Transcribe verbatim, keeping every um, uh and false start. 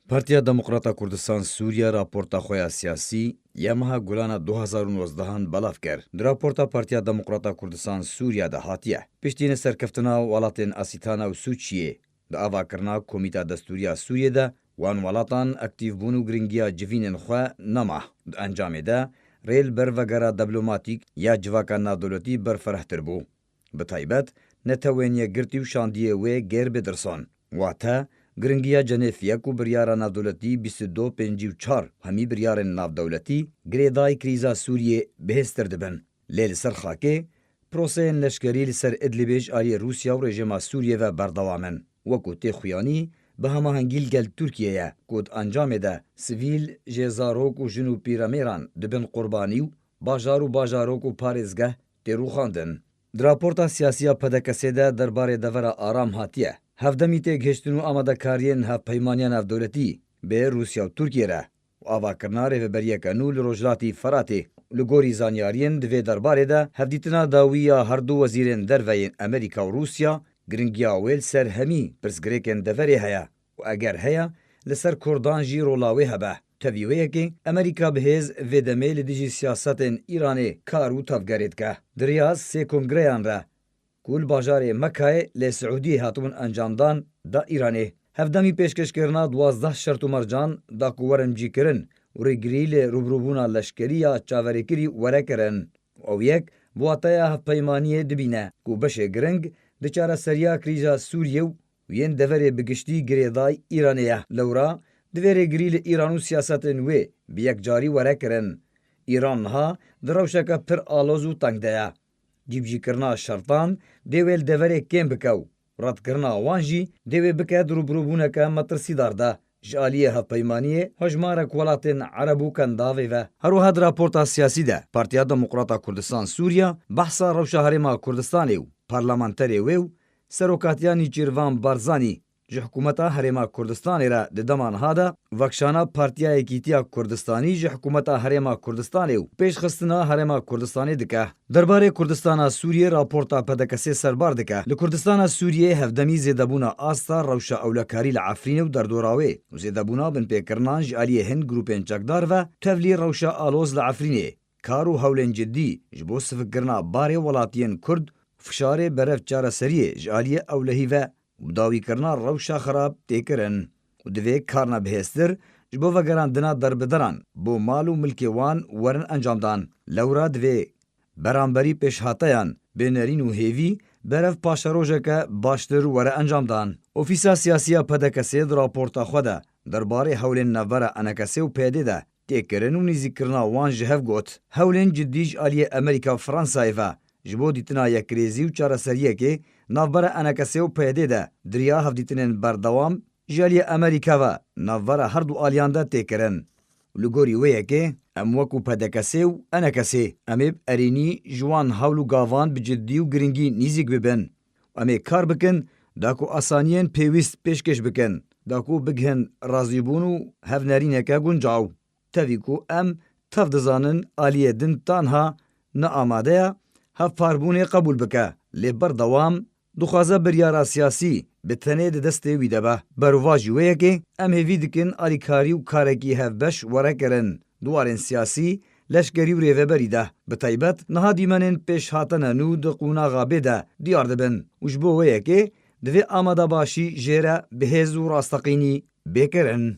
Partiya Demokrata Kurdistan Sûriye raporta xwe ya siyasî ya meha Gulana du hazar û nozdehan belav kir. Di raporta Partiya Demokrata Kurdistan Sûriye de hatiye, piştî neserkeftina welatên Asîtana û Sûçiyê, di avakirina Komîta Destûrî ya Sûriyê de wan welatan aktîvbûn û giringiya civînên xwe nema. Di encamê de rê li ber vegera diblomatîk ya civaka navdewletî berfirehtir bû. Bi taybet, netewe yên yekgirtî û şandiyê wê gêr bê dirsan. Wate, giringiya Cenêf yek û biryara navdewletî bîst û du pêncî û çar hemî biryarên navdewletî girêdayî krîza Sûriyê bihêztir dibin. Lê li ser xakê, proseyên leşkerî li ser Idlibê ji aliyê Rûsya û rejîma Sûriyê ve berdewam in. Wekû tê xuyanî, bi hemahengî li gel Tirkiyê ye ku di encamê de sivîl, jê zarok û jin û pîremêran dibin qurbanî û bajar û bajarok û parêzgeh tê rûxandin. Di raporta siyasî ya P D K S'ê de derbarê devera aram hatiye, hevdemî têgihiştin û amadekariyên hevpeymaniya navdewletî bi Rûsya û Tirkiyê re û avakirina rêveberiyeke nû li Rojhilatî Feratê. Li gorî zanyariyên di vê derbarê de, hevdîtina dawî ya her du wezîrên derve yên Amerîka û Rûsya, giringiya wê li ser hemî pirsgirêkên deverê heye û eger heye, li ser Kurdan jî rola wê hebe. Tevî wê yekê, Amerîka bi hêz vê demê li dijî siyasetên Îranê kar û tevgerê dike. Di riya sê kongreyan re, ku li bajarê Mekayê lê Siûdiyê hatibûn encamdan, da Îranê. Hevdemî pêşkêşkirina duwazdeh şert û mercan da ku werin cîkirin û rêgirî li rûbirûbûna leşkerî ya çaverêkirî were kirin. Ew yek bi wateya hevpeymaniyê dibîne ku beşê giring di çareseriya krîza Sûriyê û yên deverê bi giştî girêdayî Îranê ye. Lewra divê rêgirî li Îran û siyasetên wê bi yekcarî were kirin. Îran niha di rewşeke pir aloz û teng de ye. Cîbicîkirina şertan dê wê li deverê kêm bike û redkirina wan jî dê wê bike di rûbirûbûneke metirsîdar de ji aliyê hevpeymaniyê hejmarek welatên Ereb û Kendavê ve. Her wiha di raporta siyasî de Partiya Demokrata Kurdistan Sûriya behsa rewşa Herêma Kurdistanê û parlamenterê wê û Serokatiya Nîçîrvan Barzanî ji hikûmeta Herêma Kurdistanê re di dema niha de vekşana Partiya Yekîtiya Kurdistanî ji hikûmeta Herêma Kurdistanê û pêşxistina Herêma Kurdistanê dike. Derbarê Kurdistana Sûriyê raporta P D K S'ê serbar dike. Li Kurdistana Sûriyê hevdemî zêdebûna asta rewşa ewlekarî li Efrînê û derdora wê û zêdebûna binpêkirinan ji aliyê hin grûpên çekdar ve tevlî rewşa aloz li Efrînê, kar û hewlên cidî ji bo sivikkirina barê welatiyên Kurd û fişarê berev çareseriyê ji aliyê ewlehî ve û bi dawîkirina rewşa xirab tê kirin û divê karna bihêztir ji bo vegerandina derbideran bo mal û milkê wan werin encamdan. Lewra divê beramberî pêşhateyan bê nerîn û hêvî berev paşerojeke baştir were encamdan. Ofîsa Siyasî ya P D K S'ê di raporta xwe de derbarê hewlên navbera E N K S û P Y D de tê kirin û nêzîkkirina wan ji hev got. Hewlên cidî ji aliyê Amerîka û Fransayê ve ji bo dîtina yekrêzî û çareseriyekê navbera E N K S û P Y D de di riya hevdîtinên berdewam ji aliyê Amerîka ve navbera her du aliyan de tê kirin. Li gorî wê yekê, em wekû P D K S û E N K S, em ê bi erênî ji wan hewl û gavan bi cidî û giringî nîzîk bibin. Em ê kar bikin, da ku asaniyên pêwîst pêşkêş bikin, da ku bigihin razîbûn û hevnerîneke guncaw. Tevî ku em tev dizanin aliyê din tanha ne amade ye hevparbûnê qebûl bike, lê berdewam dixwaze biryara siyasî bi tenê di destê wî de be. Berovajî wê yekê, em hêvî dikin alîkarî û karekî hevbeş were kirin di warên siyasî, leşkerî û rêveberî de. Bi taybet niha dîmenên pêşhatene nû di qonaxa bê de diyar dibin û ji bo wê yekê divê amadebaşî jê re bi hêz û rasteqînî bê kirin.